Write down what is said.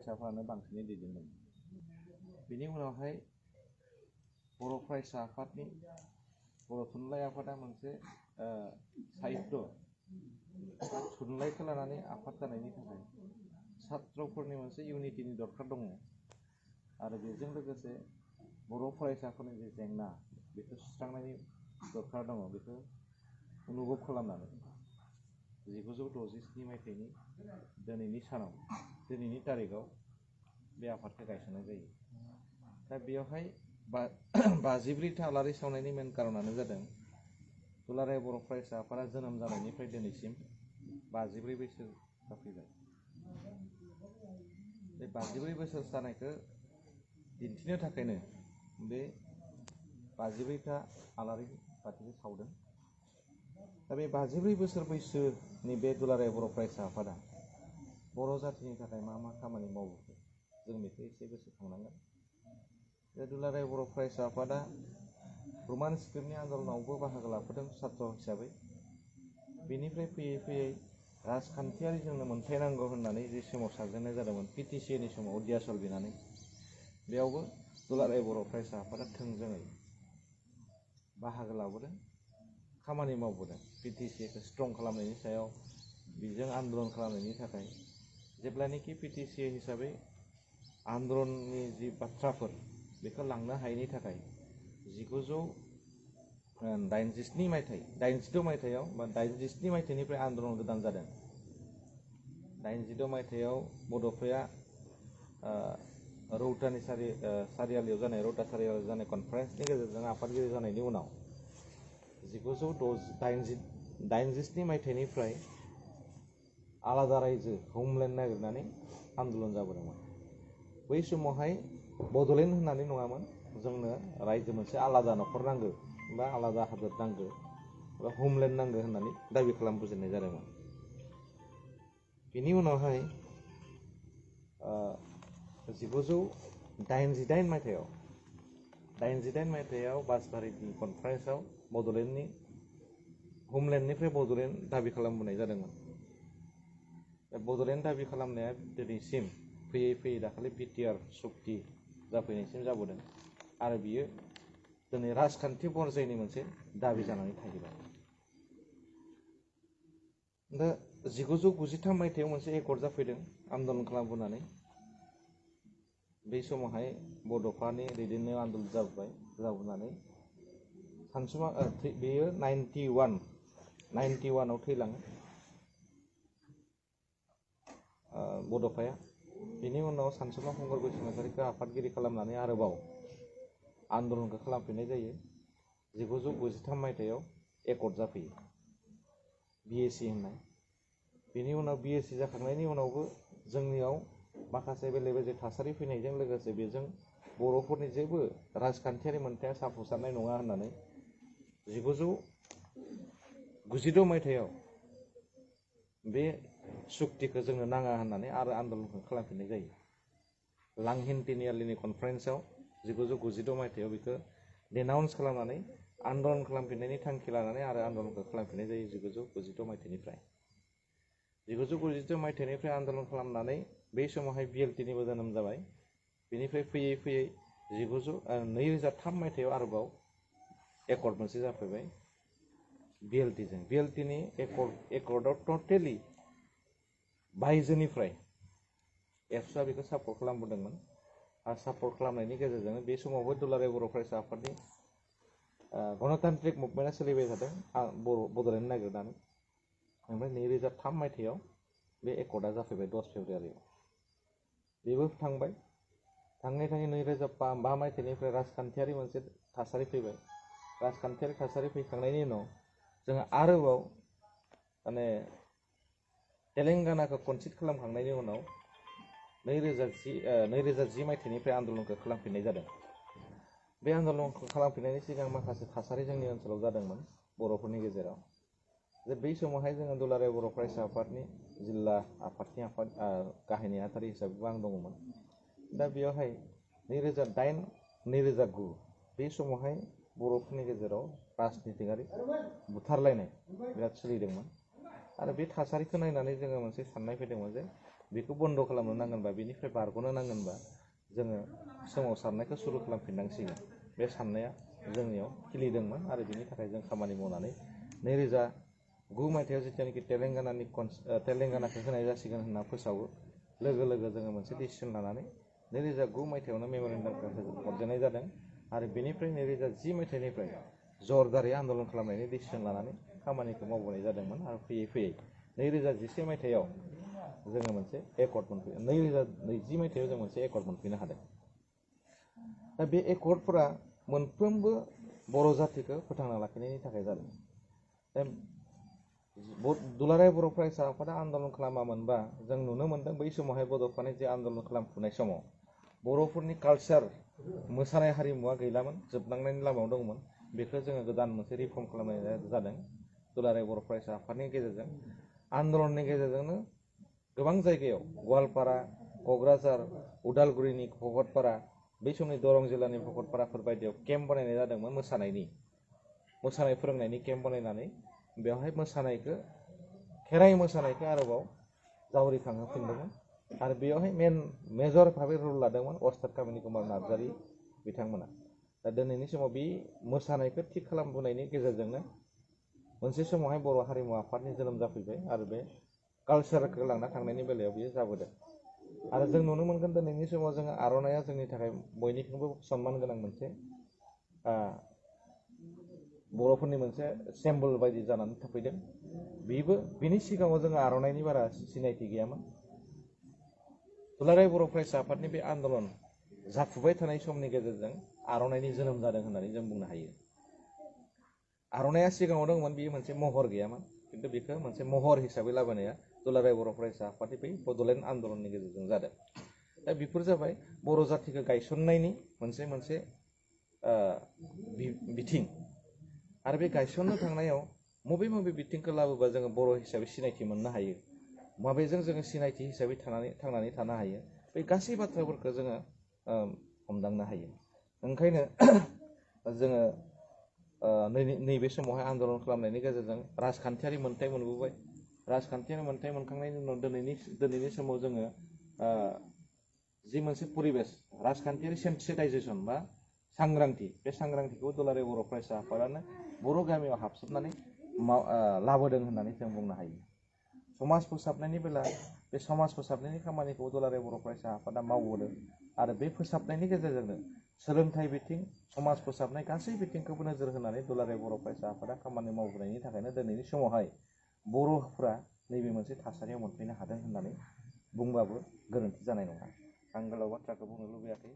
फरायसाफ्रानो बांसिनै दैदेनदों। बेनि उनावहाय बर' फरायसा आफादनि बर' थुनलाइ आफादा मोनसे साहित्य थुनलाइखौ लानानै आफाद जानायनि थाखाय छात्रफोरनि मोनसे इउनिटिनि दरखार दङ आरो बेजों लोगोसे बर' फरायसाफोरनि जे जेंना बेखौ सुस्रांनायनि दरखार दङ। बेखौ अनुभब खालामनानै 1967 मायथाइनि दिनैनि तारिखआव बे आफादखौ गायसननाय जायो। दा बेयावहाय 54था आलारि सावनायनि मेन कारनानो जादों दुलाराय बर' फरायसा आफादा जोनोम जानायनिफ्राय दिनैसिम 54 बोसोर जाफैबाय। बे 54 बोसोर जानायखौ दिन्थिनो थाखायनो बे 54था आलारि बाथिखौ सावदों। दा बे 54 बोसोर बैसोनि बे दुलाराय बर' फरायसा आफादा बर' जातिनि थाखाय मा मा खामानि मावबोखो जों बेखौ एसे गोसोखांनांगोन। बे दुलाराय बर' फरायसा आफादा रमान स्क्रिप्टनि आन्दलनावबो बाहागो लाफादों छात्र हिसाबै। बेनिफ्राय फैयै फैयै राजखान्थियारि जोंनो मोनथाय नांगौ होननानै जे सोमावसारजेननाय जादोंमोन PTCA नि समाव दियासल बिनानै, बेयावबो दुलाराय बर' फरायसा आफादा थोंजोङै बाहागो लाबोदों, खामानि मावबोदों। PTCA खौ स्ट्रं खालामनायनि सायाव बिजों आन्दलन खालामनायनि थाखाय जेब्लानोखि PTCA हिसाबै आन्दलननि जि बाथ्राफोर बेखौ लांनो हायैनि थाखाय 1987 मायथाइ 86 मायथाइयाव बा 87 मायथाइनिफ्राय आन्दलन गोदान जादों। 86 मायथाइयाव बड'फाया रौतानि सारियालियाव जानाय रौता सारियालियाव जानाय कनफारेन्सनि गेजेरजों आफादगिरि जानायनि उनाव 1987 मायथाइनिफ्राय आलादा रायजो हमलेण्ड नागिरनानै आन्दलन जाबोदोंमोन। बै समावहाय बड'लेण्ड होननानै नङामोन, जोंनो रायजो मोनसे आलादा न'खर नांगौ बा आलादा हादोर नांगौ बा हमलेण्ड नांगौ होननानै दाबि खालामबोजेननाय जादोंमोन। बेनि उनावहाय 1988 मायथाइयाव बासबारिनि कनफारेन्सआव बड'लेण्डनि हमलेण्डनिफ्राय बड'लेण्ड दाबि खालामबोनाय जादोंमोन। बड'लेण्ड दाबि खालामनाया दिनैसिम फैयै फैयै दाखालि BTR सुक्ति जाफैनायसिम जाबोदों आरो बियो दिनै राजखान्थि पर्यायनि मोनसे दाबि जानानै थाहैबाय। दा 1993 मायथाइयाव मोनसे एकर्ड जाफैदों आन्दलन खालामबोनानै। बै समावहाय बड'फानि दैदेननायाव आन्दलन जाबोनानै सानसुमा बेयो 91आव थैलाङो बड'फाया। बेनि उनाव सानसुमा खुंगुर बसुमतारीखौ आफादगिरि खालामनानै आरोबाव आन्दलनखौ खालामफिननाय जायो। 1993 मायथाइयाव एकर्ड जाफैयो BAC होननाय। बेनि उनाव BAC जाखांनायनि उनावबो जोंनियाव माखासे बेले बेजे थासारि फैनायजों लोगोसे बेजों बर'फोरनि जेबो राजखान्थियारि मोन्थाया जाफुंसारनाय नङा होननानै 1996 मायथाइयाव बे सुक्तिखौ जोंनो नाङा होननानै आरो आन्दलनखौ खालामफिननाय जायो। लांहिनटिनियालिनि कनफारेन्सआव 1996 मायथाइयाव बेखौ डेनाउन्स खालामनानै आन्दलन खालामफिननायनि थांखि लानानै आरो आन्दलनखौ खालामफिननाय जायो 1996 मायथाइनिफ्राय। 1996 मायथाइनिफ्राय आन्दलन खालामनानै बै समावहाय BLTनिबो जोनोम जाबाय। बेनिफ्राय फैयै फैयै 2003 मायथाइयाव आरोबाव एकर्ड मोनसे जाफैबाय BLTजों। BLTनि एकर्डआव टटेलि बायजोनिफ्राय एबसुआ बेखौ सापर्ट खालामबोदोंमोन आरो सापर्ट खालामनायनि गेजेरजों बे समावबो दुलाराय बर' फरायसा आफादनि गणतान्त्रिक मुभमेन्टआ सोलिबाय थादों बड'लेण्ड नागिरनानै। ओमफ्राय 2003 मायथाइयाव बे एकर्डआ जाफैबाय 10 फेब्रुवारियाव। बेबो थांबाय। थाङै 2005 मायथाइनिफ्राय राजखान्थियारि मोनसे थासारि फैबाय। राजखान्थियारि थासारि फैखांनायनि उनाव जोङो आरोबाव तेलेंगानाखौ कनसिड खालामखांनायनि उनाव 2010 मायथाइनिफ्राय आन्दलनखौ खालामफिननाय जादों। बे आन्दलनखौ खालामफिननायनि सिगां माखासे थासारि जोंनि ओनसोलाव जादोंमोन बर'फोरनि गेजेराव। जे बै समावहाय जोङो दुलाराय बर' फरायसा आफादनि जिल्ला आफादनि गाहाय नेहाथारि हिसाबैबो आं दङमोन। दा बेयावहाय 2008-2009 बे समावहाय बर'फोरनि गेजेराव राजनितियारि बुथारलायनाय बिराद सोलिदोंमोन आरो बे थासारिखौ नायनानै जोङो मोनसे साननाय फैदोंमोन जे बेखौ बन्द' खालामनो नांगोनबा बेनिफ्राय बारग'नो नांगोनबा जोङो सोमावसारनायखौ सुरु खालामफिननांसिगोन। बे साननाया जोंनियाव खिलिदोंमोन आरो बिनि थाखाय जों खामानि मावनानै 2009 मायथाइयाव जिथियानोखि तेलेंगानाखौ होनाय जासिगोन होनना फोसावो लोगो लोगो जोङो मोनसे डिसिसन लानानै 2009 मायथाइयावनो मेम'रेन्डामखौ हरजेननाय जादों आरो बेनिफ्राय 2010 मायथाइनिफ्राय जरदारि आन्दलन खालामनायनि डिसिसन लानानै खामानिखौ मावबोनाय जादोंमोन आरो फैयै फैयै 2011 मायथाइयाव जोङो मोनसे एकर्ड मोनफैयो 2020 मायथाइयाव जों मोनसे एकर्ड मोनफैनो हादों। दा बे एकर्डफोरा मोनफ्रोमबो बर' जातिखौ फोथांना लाखिनायनि थाखाय जादों। दुलाराय बर' फरायसा आफादा आन्दलन खालामामोनबा जों नुनो मोन्दों बै समावहाय बड'फानि जे आन्दलन खालामफुनाय समाव बर'फोरनि कालचार मोसानाय हारिमुवा गैलामोन, जोबलांनायनि लामायाव दंमोन। बेखौ जोङो गोदान मोनसे रिफर्म खालामनाय जादों दुलाराय बर' फरायसा आफादनि गेजेरजों। आन्दलननि गेजेरजोंनो गोबां जायगायाव गवालपारा, क'क्राझार, उदालगुरिनि भकतपारा, बै समनि दरं जिल्लानि भकतपाराफोर बायदियाव केम्प बानायनाय जादोंमोन मोसानाय फोरोंनायनि केम्प बानायनानै बेवहाय मोसानायखौ खेराइ मोसानायखौ आरोबाव जावरिखांहोफिनदोंमोन आरो बेयावहाय मेजर भाबै रल लादोंमोन अस्ताद कामिनी कुमार नार्जारी बिथांमोना। दा दिनैनि समाव बे मोसानायखौ थिग खालामबोनायनि गेजेरजोंनो मोनसे समावहाय बर' हारिमु आफादनि जोनोम जाफैबाय आरो बे कालसारखौ लांना थांनायनि बेलायाव बियो जाबोदों। आरो जों नुनो मोनगोन दिनैनि समाव जोङो आर'नाइया जोंनि थाखाय बयनिख्रुइबो सनमान गोनां मोनसे बर'फोरनि मोनसे सिम्बल बायदि जानानै थाफैदों। बिनि सिगाङाव जोङो आर'नाइनि बारा सिनायथि गैयामोन। दुलाराय बर' फरायसा आफादनि बे आन्दलन जाफुबाय थानाय समनि गेजेरजों आर'नाइनि जोनोम जादों होननानै जों बुंनो हायो। आर'नाइया सिगाङाव दंमोन, बेयो मोनसे महर गैयामोन, खिन्थु बेखौ मोनसे महर हिसाबै लाबोनाया दुलाराय बर' फरायसा आफादनि बै बड'लेण्ड आन्दलननि गेजेरजों जादों। दा बेफोर जाबाय बर' जातिखौ गायसननायनि मोनसे बिथिं। आरो बे गायसननो थांनायाव बबे बिथिंखौ लाबोबा जोङो बर' हिसाबै सिनायथि मोननो हायो, माबेजों जोङो सिनायथि हिसाबै थांनानै थानो हायो, बे गासै बाथ्राफोरखौ जोङो हमदांनो हायो। ओंखायनो जोङो नैबे समावहाय आन्दलन खालामनायनि गेजेरजों राजखान्थियारि मोन्थाय मोनबोबाय। राजखान्थियारि मोन्थाय मोनखांनायनि उनाव दिनैनि समाव जोङो जि मोनसे परिबेस राजखान्थियारि सेन्सिटाइजेसन बा सांग्रांथि, बे सांग्रांथिखौ दुलाराय बर' फरायसा आफादानो बर' गामियाव हाबसोबनानै लाबोदों होननानै जों बुंनो हायो। समाज फोसाबनायनि बेला बे समाज फोसाबनायनि खामानिखौ दुलाराय बर' फरायसा आफादा मावबोदों आरो बे फोसाबनायनि गेजेरजोंनो सोलोंथाइ बिथिं, समाज फोसाबनाय गासै बिथिंखौबो नोजोर होनानै दुलाराय बर' फरायसा आफादा खामानि मावबोनायनि थाखायनो दिनैनि समावहाय बर'फोरा नैबे मोनसे थासारियाव मोनफैनो हादों होननानै बुंबाबो गोरोन्थि जानाय नङा। आं गोलाव बाथ्राखौ बुंनो लुबैयाखै।